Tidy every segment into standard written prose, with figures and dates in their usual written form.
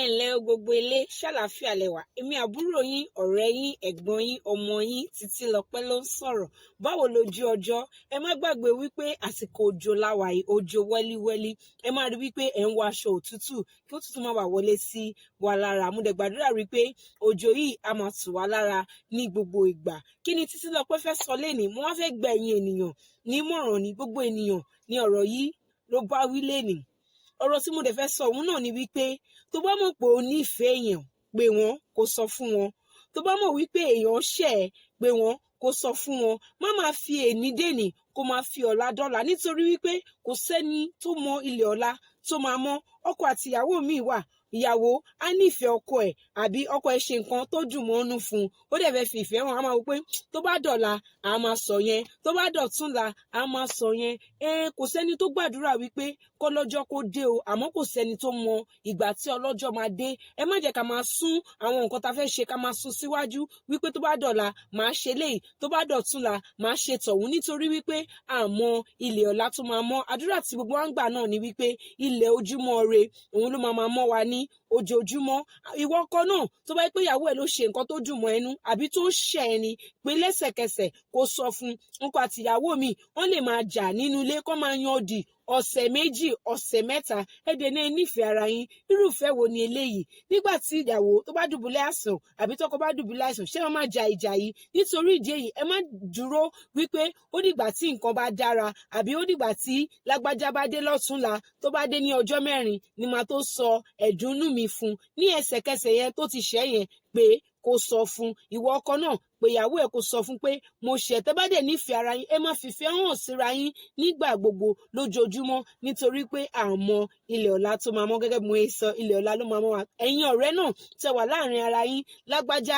Ẹ ǹlẹ́ o gbogbo ilé, ṣàlàáfíà lẹ wà? Èmi àbúrò yín, ọ̀rẹ́ yín, ẹ̀gbọ́n yín, ọmọ yín, Títílọpẹ́ ló ń sọ̀rọ̀. Báwo lójú ọjọ́? Ẹ má gbàgbé wípé àsìkò òjò la wà yìí, òjò wẹ́líwẹ́lí. Ẹ má rí wípé ẹ̀ ń wọ aṣọ òtútù kí òtútù má bàa wọlé sí wa lára. Mo dẹ̀ gbàdúrà wípé òjò yìí á máa tù wá lára ní gbogbo ìgbà. Kí ni Títílọpẹ́ fẹ́ sọ lénìí? Mo wá fẹ́ gba ẹ̀yin ènìyàn nímọ̀ràn ní gbogbo ènìyàn ní ọ̀rọ̀ yìí ló bá wí lénìí. Ọ̀rọ̀ tí mo dẹ̀ fẹ́ sọ òun náà ni wípé tó bá mọ̀ pé o nífẹ̀ẹ́ èèyàn, pè wọ́n kó sọ fún wọn. Tó bá mọ̀ wípé èèyàn ṣẹ̀ ẹ́, pè wọ́n kó sọ fún wọn. Má máa fi èní dèní, kó máa fi ọ̀la dọ́là, nítorí wípé kò sẹ́ni tó mọ ilẹ̀ ọ̀la tó máa mọ́. Ọkọ àti ìyàwó míì wà, ìyàwó á nífẹ̀ẹ́ ọkọ ẹ̀, àbí ọkọ ẹ̀ ṣe nǹkan tó dùn mọ́nú fún un, ó dẹ̀ fẹ́ fi ìfẹ́ hàn, á máa wò pé tó bá dọ̀la, á máa sọ yẹn, tó bá dọ̀túnla, á máa sọ yẹn. Ẹ kò sẹ́ni tó gbàdúrà wípé kọ́lọ́jọ́ kó dé o, àmọ́ kò sẹ́ni tó mọ ìgbà tí ọlọ́jọ́ máa dé. Ẹ má jẹ́ ká máa sún àwọn nǹkan tá a fẹ́ ṣe, ká máa sún síwájú wípé tó bá dọ̀la, màá ṣe léyìí, tó bá dọ̀túnla, màá ṣe tọ̀hún, nítorí wípé àmọ́ ilẹ̀ ọ̀la tó máa mọ́. Àdúrà tí gbogbo wa ń gbà náà ni wípé ilẹ̀ ojúmọ́ re òun ló máa máa mọ́ wa ní ojoojúmọ́. Ìwọ ọkọ náà, tó bá yẹ pé ìyàwó ẹ ló ṣe nǹkan tó dùn mọ́ ẹnu àbí tó ṣẹ̀ ẹni, pé lẹ́sẹ̀kẹsẹ̀ kó sọ fún ọkọ àti ìyàwó mi, wọ́n lè máa jà nínú ilé, kó máa yan òdì ọ̀sẹ̀ 2, ọ̀sẹ̀ 3. Ẹ̀dẹ̀ náà nífẹ̀ẹ́ ara yín, irúfẹ́ wo ni eléyìí? Nígbà tí ìyàwó tó bá dùbúlẹ̀ àìsàn àbí tọkọ bá dùbúlẹ̀ àìsàn, ṣé wọ́n máa ja ìjà yìí? Nítorí ìdí èyí, ẹ má dúró wípé ó dìgbà tí nǹkan bá dára, àbí ó dìgbà tí lágbájá bá dé lọ́túnla, tó bá dé ní ọjọ́ 4 ni màá tó sọ ẹ̀dùnnú mi fún. Ní ẹsẹ̀kẹsẹ̀ yẹn tó ti ṣẹ́ yẹn, pé kó sọ fún. Ìwọ ọkọ náà, pé ìyàwó ẹ kó sọ fún pé mo ṣẹ̀. Tẹ́ bá dẹ̀ nífẹ̀ẹ́ ara yín, ẹ má fìfẹ́ hàn síra yín nígbà gbogbo lójoojúmọ́, nítorí pé àmọ́ ilẹ̀ ọ̀la tó máa mọ́. Gẹ́gẹ́ bí mo ṣe sọ, ilẹ̀ ọ̀la ló máa mọ́ wa. Ẹ̀yin ọ̀rẹ́ náà tẹ́ wà láàrin ara yín, lágbájá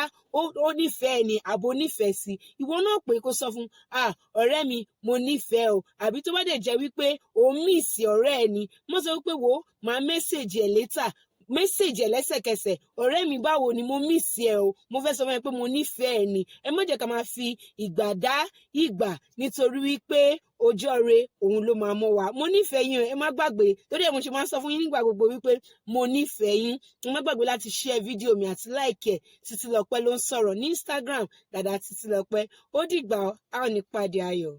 ó nífẹ̀ẹ́ ni àbò nífẹ̀ẹ́ sí, ìwọ náà pé kó sọ fún, "Ah, ọ̀rẹ́ mi, mo nífẹ̀ẹ́ o." Àbí tó bá dẹ̀ jẹ́ wípé o miss ọ̀rẹ́ ẹ ni, mo sọ wípé wo máa message ẹ̀ later, message ẹ̀ lẹ́sẹ̀kẹsẹ̀, "Ọ̀rẹ́ mi, báwo ni? Mo miss ẹ o, mo fẹ́ sọ fún ẹ pé mo nífẹ̀ẹ́ ẹ ni." Ẹ má jẹ́ ká máa fi ìgbà dá ìgbà, nítorí wípé ọjọ́ re òun ló máa mọ́ wa. Mo nífẹ̀ẹ́ yín o, ẹ má gbàgbé, torí ẹ̀ mo ṣe máa ń sọ fún yín nígbà gbogbo wípé mo nífẹ̀ẹ́ yín. Ẹ má gbàgbé láti share fídíò mi àti like ẹ̀. Títílọpẹ́ ló ń sọ̀rọ̀ ní Instagram, Dàdá Títílọpẹ́. Ó dìgbà, a ò ní pàdé ayọ̀.